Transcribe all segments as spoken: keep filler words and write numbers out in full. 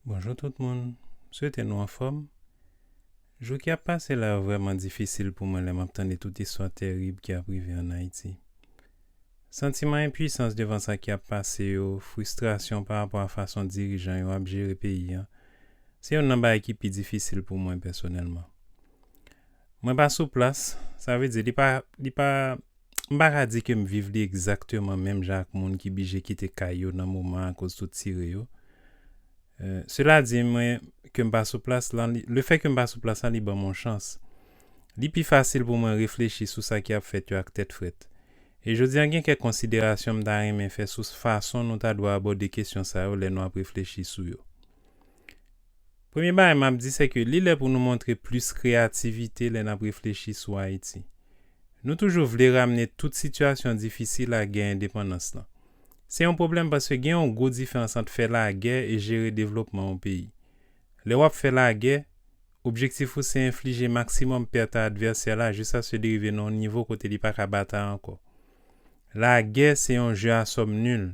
Bonjou tout moun, swete nou anfòm. Jou ki ap pase la yo vrèman difisil pou mwen lè m ap tande tout istwa tèrib ki ap rive ann Ayiti. Santiman enpwisans devan sa ki ap pase yo, fristrasyon pa rapò a fason dirijan yo ap jere peyi a, se youn nan bagay ki pi difisil pou mwen pèsonèlman. Mwen pa sou plas, sa vle di li pa, li pa, m pa ka di ke m viv li egzakteman menm jan ak moun ki blije kite kay yo nan moman akoz tout tire yo. Euh, sela di, mwen, ke m pa sou plas lan, li- lefè ke m pa sou plas lan, li ban m yon chans. Li pi fasil pou mwen reflechi sou sa ki ap fèt yo ak tèt frèt. E jodi a, gen kèk konsiderasyon m ta renmen fè sou fason nou ta dwe abòde kesyon sa yo lè nou ap reflechi sou yo. Premye bagay m ap di, se ke li lè pou nou montre plis kreyativite lè n ap reflechi sou Ayiti. Nou toujou vle ramne tout sitiyasyon difisil ak gen endepandans lan. Se yon pwoblèm paske gen yon gwo diferans ant fè lagè e jere devlopman yon peyi. Lè w ap fè lagè, objektif ou se enflije maksimòm pèt a advèsè la jiskaske li rive nan yon nivo kote li pa ka batay ankò. Lagè se yon je a sòm nil,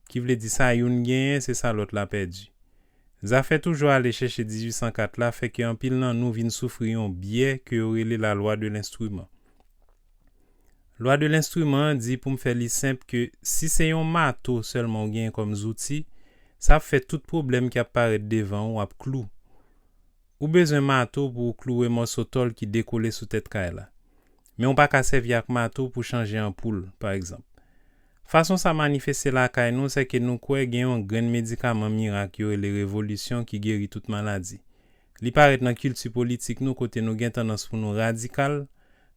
ki vle di sa youn genyen, se sa lòt la pèdi. Zafè toujou ale chèche dizuit san kat la fè ke anpil nan nou vin soufri yon byè ke yo rele la loi de l'instrument. Lwa de lenstriman an di, pou m fè li senp, ke si se yon mato sèlman ou genyen kòm zouti, sa ap fè tout pwoblèm ki ap parèt devan ou ap klou. Ou bezwen mato pou w klouwe mòso tòl ki dekole sou tèt kay la. Men w pa ka sèvi ak mato pou chanje anpoul, pa egzanp. Fason sa manifeste lakay nou, se ke nou kwè gen yon grenn medikaman mirak yo rele revolisyon ki geri tout maladi. Li parèt nan kilti politik nou kote nou gen tandans pou nou radikal,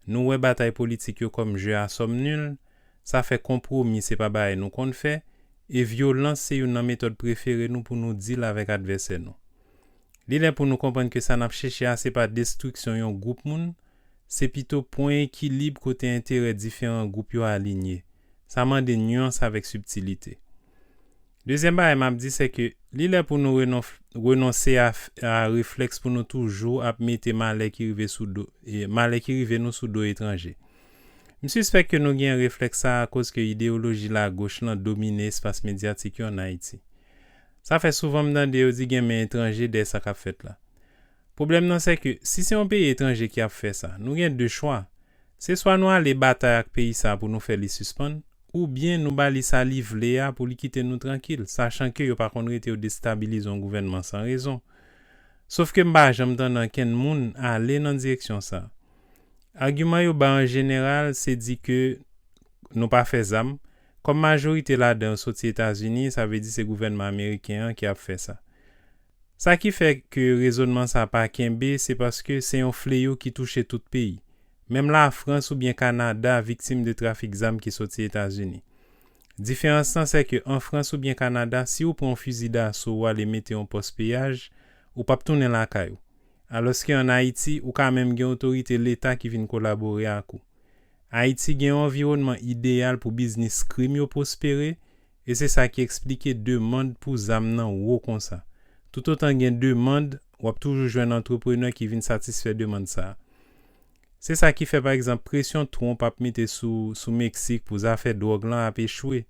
nou wè batay politik yo kòm je a sòm nil, sa fè konpwomi se pa bagay nou konn fè, e vyolans se youn nan metòd prefere nou pou nou deal avèk advèsè nou. Li lè pou nou konprann ke sa n ap chèche a se pa destriksyon yon gwoup moun, se pito pran ekilib kote enterè diferan gwoup yo alinye. Sa mande nyans avèk sibtilite. Dezyèm bagay m ap di se ke li lè pou nou renonf- renonse a, a reflèks pou nou toujou ap mete malè ki rive sou do, e, malè ki rive nou sou do etranje. M sispèk ke nou gen reflèks sa a akoz ke ideyoloji lagoch lan domine espas medyatik yo ann Ayiti. Sa fè souvan m tande yo di gen men etranje dèyè sa k ap fèt la. Pwoblèm nan se ke si se yon peyi etranje ki ap fè sa, nou gen de chwa. Se swa nou ale batay ak peyi sa a pou nou fè li sispann, oubyen nou ba li sa li vle a pou li kite nou trankil, sachan ke yo pa konn rete yo destabilize yon gouvènman san rezon. Sof ke m pa janm tande ankenn moun ale nan direksyon sa a. Agiman yo bay an jeneral se di ke nou pa fè zam. Kòm majorite ladan yo soti Etazini, sa vle di se gouvènman ameriken an ki ap fè sa. Sa ki fè ke rezònman sa pa kenbe, se paske se yon fleyo ki touche tout peyi. Menm Lafrans oubyen Kanada viktim de trafik zam ki soti Etazini. Diferans lan se ke an Frans oubyen Kanada, si w pran yon fizi daso ou ale mete yon pòs peyaj, ou p ap tounen lakay ou. Alòske ann Ayiti, ou ka menm gen otorite Leta ki vin kolabore ak ou. Ayiti gen yon anviwònman ideyal pou biznis krim yo pwospere, e se sa ki eksplike demann pou zam nan wo konsa. Toutotan gen demann, w ap toujou jwenn antreprenè ki vin satisfè demann sa a. Se sa ki fè, pa egzanp, presyon Trump ap mete sou, sou Meksik pou zafè dwòg lan ap echwe.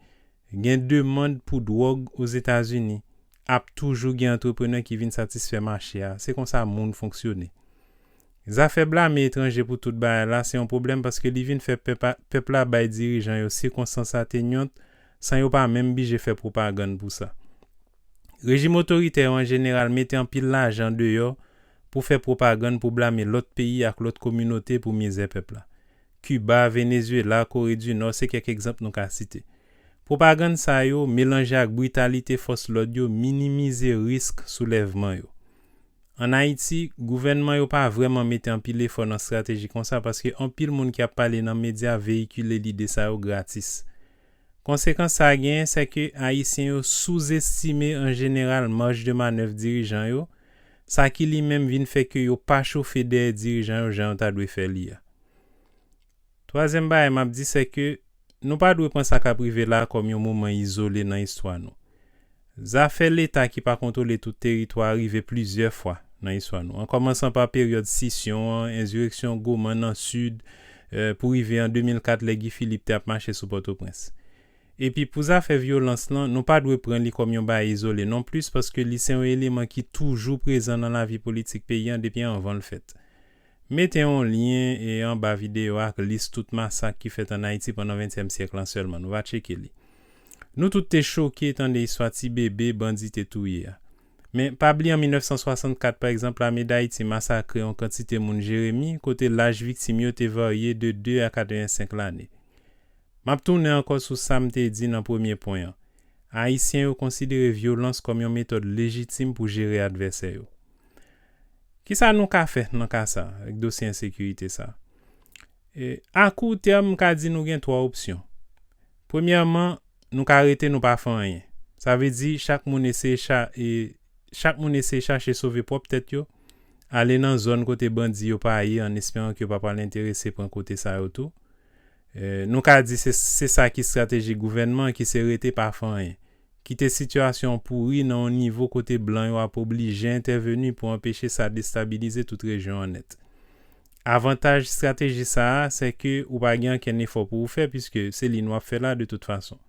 Gen demann pou dwòg Ozetazini. Ap toujou gen antreprenè ki vin satisfè mache a. Se konsa moun fonksyone. Zafè blame etranje pou tout bagay la, se yon pwoblèm paske li vin fè pèp a- pèp la bay dirijan yo sikonstans atenyant san yo pa menm blije fè pwopagann pou sa. Rejim otoritè yo an jeneral mete anpil lajan deyò pou fè pwopagann pou blame lòt peyi ak lòt kominote pou mizè pèp la. Kiba, Venezuela, Kore di Nò se kèk egzanp nou ka site. Pwopagann sa yo, melanje ak britalite fòs lòd yo, minimize risk soulèvman yo. Ann Ayiti, gouvènman yo pa vrèman mete anpil efò nan estrateji konsa paske anpil moun ki ap pale nan medya veyikile lide sa yo gratis. Konsekans sa genyen, se ke Ayisyen yo souzestime an jeneral maj de manèv dirijan yo, sa ki li menm vin fè ke yo pa chofe dèyè dirijan yo jan yo ta dwe fè li a. Twazyèm bagay m ap di, se ke nou pa dwe pran sa k ap rive la a kòm yon moman izole nan istwa nou. Zafè Leta ki pa kontwole tout teritwa a rive plizyè fwa nan istwa nou, an kòmansan pa peryòd sisyon an, ensireksyon Goman nan Sid, eh, pou rive an de mil kat lè Guy Philippe te ap mache sou Pòtoprens. Epi pou zafè vyolans lan, nou pa dwe pran li kòm yon bagay izole nonplis, paske li se yon eleman ki toujou prezan nan lavi politik peyi a depi anvan l fèt. Mete yon lyen e anba videyo a ak lis tout masak ki fèt ann Ayiti pandan ventyèm syèk lan sèlman, nou va tcheke li. Nou tout te choke tande istwa ti bebe bandi te touye a. Men pa bliye an mil nèf san swasannkat, pa egzanp, Lame Dayiti masakre yon kantite moun Jeremi, kote laj viktim yo te varye de de a katrevensenk lane. M ap tounen ankò sou sa m te di nan premye pwen an. Ayisyen yo konsidere vyolans kòm yon metòd lejitim pou jere advèsè yo. Kisa nou ka fè nan ka sa, avèk dosye ensekirite sa? E, a kou tèm, m ka di nou gen twa opsyon. Premyèman, nou ka rete nou pa fè anyen. Sa vle di chak moun eseye cha, e, chak moun eseye chache sove pwòp tèt yo, ale nan zòn kote bandi yo pa ye an esperan ke yo pa pral enterese pran kote sa yo tou. E, nou ka di se, se sa ki estrateji gouvènman an, ki se rete pa fè anyen. Kite sitiyasyon an pouri nan yon nivo kote blan yo ap oblije entèveni pou anpeche sa destabilize tout rejyon an nèt. Avantaj estrateji sa a, se ke ou pa gen ankenn efò pou ou fè, piske se li nou ap fè la de tout fason.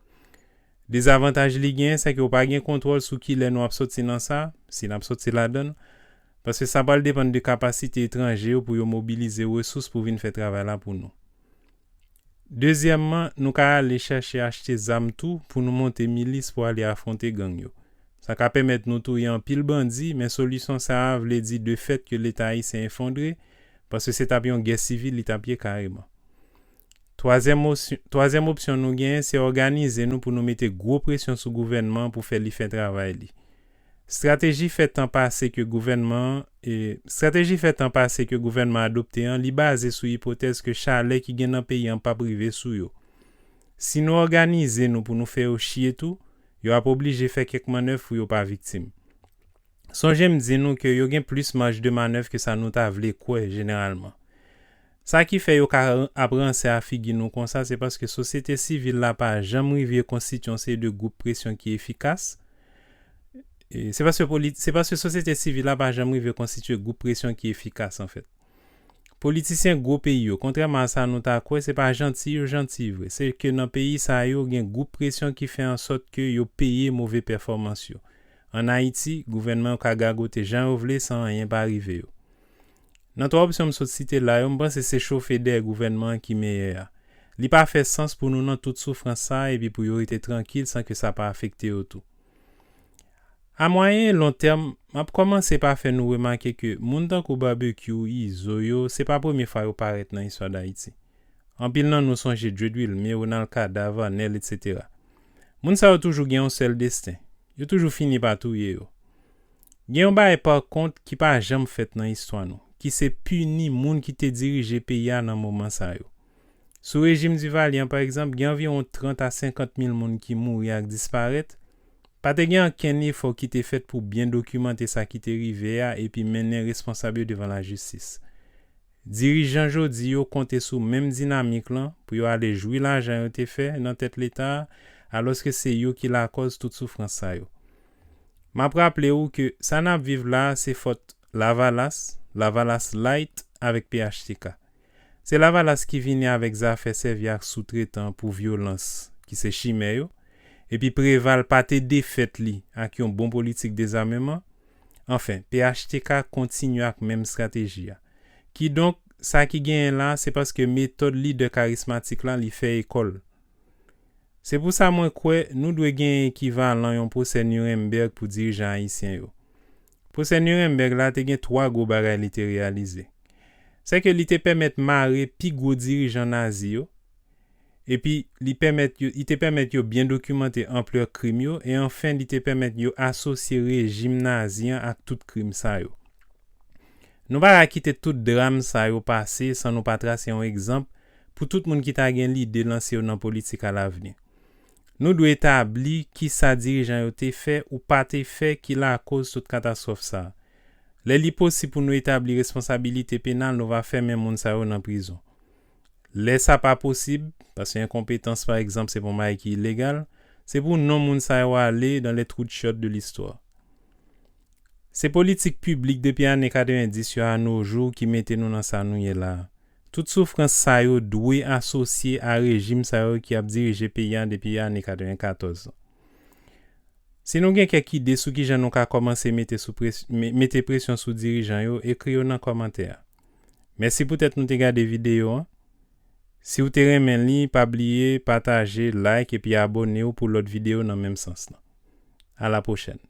Dezavantaj li gen, se ke ou pa gen kontwòl sou kilè nou ap soti nan sa, si n ap soti ladan l, paske sa pral depann de kapasite etranje yo pou yo mobilize resous pou vin fè travay la pou nou. Dezyèmman, nou ka ale chèche achte zam tou pou nou monte milis pou ale afwonte gang yo. Sa ka pèmèt nou touye anpil bandi, men solisyon sa a vle di de fèt ke Leta ayisyen efondre, paske se t ap yon gè sivil li t ap ye kareman. Twazyèm osy-, twazyèm opsyon nou genyen, se òganize nou pou nou mete gwo presyon sou gouvènman an pou fè li fè travay li. Estrateji fè tan pase ke gouvènman an, e, estrateji fè tan pase ke gouvènman an adopte an, li baze sou ipotèz ke chalè ki gen nan peyi an p ap rive sou yo. Si nou òganize nou pou nou fè yo chye tou, yo ap oblije fè kèk mannèv pou yo pa viktim. Sonje m di nou ke yo gen plis maj de manèv ke sa nou ta vle kwè jeneralman. Sa ki fè yo ka ap ranse a figi nou konsa, se paske sosyete sivil la pa janm rive konstitye yon seri de gwoup presyon ki efikas. E se paske poli-, se paske sosyete sivil la pa janm rive konstitye gwoup presyon ki efikas, anfèt. Politisyen gwo peyi yo, kontrèman a sa nou ta kwè, se pa janti yo janti vre. Se ke nan peyi sa yo, gen gwoup presyon ki fè ansòt ke yo peye move pèfòmans yo. Ann Ayiti, gouvènman yo ka gagote jan yo vle san anyen pa rive yo. Nan twa opsyon m sot site la yo, m panse se chofe dèyè gouvènman an ki meyè a. Li pa fè sans pou nou nan tout soufrans sa a epi pou yo rete trankil san ke sa pa afekte yo tou. A mwayen e lon tèm, m ap kòmanse pa fè nou remake ke moun tankou Babekyou, Izo yo, se pa premye fwa yo parèt nan istwa Dayiti. Anpil nan nou sonje Djed Wilmé, Ronald Kada, Vanèl, etsetera. Moun sa yo toujou gen yon sèl desten. Yo toujou fini pa touye yo. Gen yon bagay pa kont ki pa janm fèt nan istwa nou, ki se pini moun ki te dirije peyi a nan moman sa yo. Sou rejim Divalye an, pa egzanp, gen anviwon trant a senkant mil moun ki mouri ak disparèt. Pa te gen ankenn efò ki te fèt pou byen dokimante sa ki te rive a epi mennen responsab yo devan lajistis. Dirijan jodi yo konte sou menm dinamik lan pou yo ale jwi lajan yo te fè nan tèt Leta a, alòske se yo ki lakòz tout soufrans sa yo. M ap raple ou ke sa n ap viv la a se fòt Lavalas, Lavalas Light avèk P H T K. Se Lavalas ki vini avèk zafè sèvi ak soutretan pou vyolans ki se chimè yo, epi Preval pa te defèt li ak yon bon politik dezameman. Anfen, P H T K kontinye ak menm estrateji a. Kidonk, sa ki genyen la, se paske metòd lidè karismatik la, li fè ekòl. Se pou sa mwen kwè nou dwe genyen ekivalan yon pwosè Nuremberg pou dirijan ayisyen yo. Pwosè Nuremberg la te gen twa gwo bagay li te reyalize. Se ke li te pèmèt mare pi gwo dirijan nazi yo, epi li pèmèt yo, li te pèmèt yo byen dokimante anplè krim yo, e anfen, li te pèmèt yo asosye rejim nazi an ak tout krim sa yo. Nou pa ka kite tout dram sa yo pase san nou pa trase yon egzanp pou tout moun ki ta gen lide lanse yo nan politik alavni. Nou dwe etabli kisa dirijan yo te fè ou pa te fè ki lakòz tout katastwòf sa a. Lè li posib pou nou etabli responsabilite penal, nou va fèmen moun sa yo nan prizon. Lè sa pa posib, paske enkonpetans, pa egzanp, se pa yon bagay ki ilegal, se pou non moun sa yo ale dans les trous de chiottes de l'histoire. Se politik piblik depi ane katrevendis yo a no jou ki mete nou nan sa nou ye la a. Tout soufrans sa yo dwe asosye a rejim sa yo ki ap dirije peyi a depi ane katrevenkatòz lan. Si nou gen kèk ide sou kijan nou ka kòmanse mete, sou pres, me- mete presyon sou dirijan yo, ekri yo nan kòmantè a. Mèsi poutèt nou te gade videyo an. Si w te renmen li, pa bliye pataje, like epi abone w pou lòt videyo nan menm sans lan. A la pwochèn.